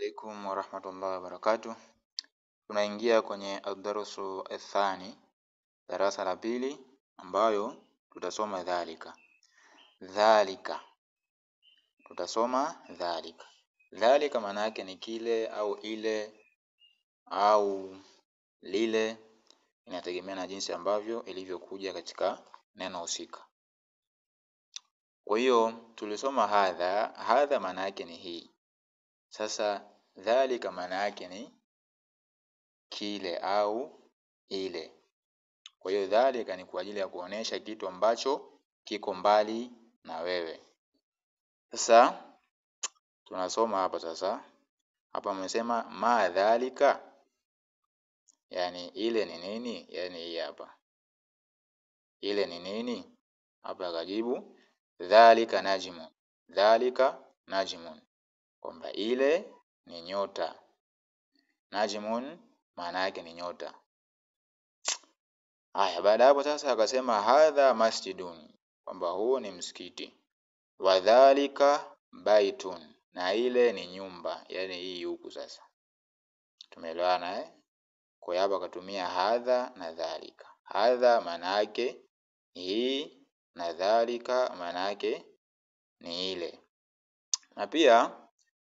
Alaikum warahmatullahi wabarakatuh. Tunaingia kwenye ad-darsu athani, darasa la pili, ambayo tutasoma dhalika. Dhalika tutasoma dhalika. Dhalika maana yake ni kile au ile au lile, inategemea na jinsi ambavyo ilivyokuja katika neno husika. Kwa hiyo tulisoma hadha. Hadha maana yake ni hii. Sasa dhalika maana yake ni kile au ile. Kwa hiyo dhalika ni kwa ajili ya kuonesha kitu ambacho kiko mbali na wewe. Sasa tunasoma hapa sasa. Hapa amesema ma dhalika, yani ile ni nini? Yani hii hapa, ile ni nini? Hapa akajibu dhalika najmun, dhalika najmun, kwamba ile ni nyota. Najmun maana yake ni nyota. Haya, baada hapo sasa akasema hadha masjidun, kwamba huu ni msikiti. Wadhalika baitun, na ile ni nyumba, yani hii huku sasa. Tumeelewana eh? Kwa hiyo hapa akatumia hadha na dhalika. Hadha maana yake hii na dhalika maana yake ni ile. Na pia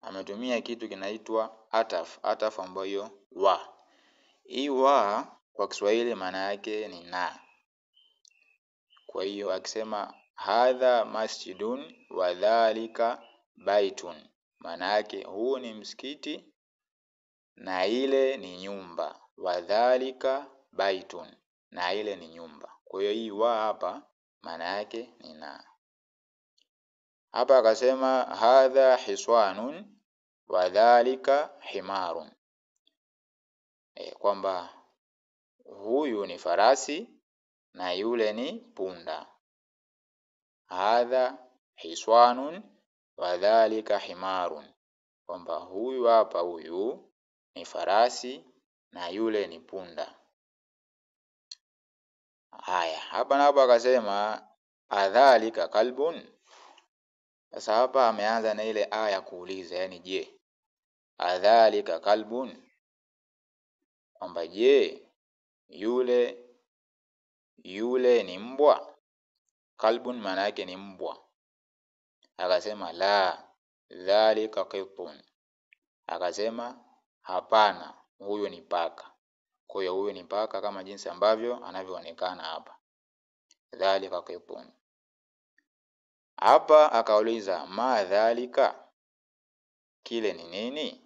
ametumia kitu kinaitwa ataf, ataf ambayo wa. Hii wa kwa Kiswahili maana yake ni na. Kwa hiyo akisema hadha masjidun wa dhalika baitun, maana yake huu ni msikiti na ile ni nyumba. Wa dhalika baitun, na ile ni nyumba. Kwa hiyo hii wa hapa maana yake ni na. Hapa akasema hadha hiswanun wa dhalika himarun, kwamba huyu ni farasi na yule ni punda. Hadha hiswanun wa dhalika himarun, kwamba huyu hapa huyu ni farasi na yule ni punda. Haya, hapa napo akasema adhalika kalbun. Sasa hapa ameanza na ile aya ya kuuliza, yani je, adhalika kalbun, kwamba je, yule yule ni mbwa. Kalbun maana yake ni mbwa. Akasema la dhalika qitun, akasema hapana, huyu ni paka. Kwa hiyo huyu ni paka kama jinsi ambavyo anavyoonekana hapa, dhalika qitun. Hapa akauliza ma dhalika, kile ni nini?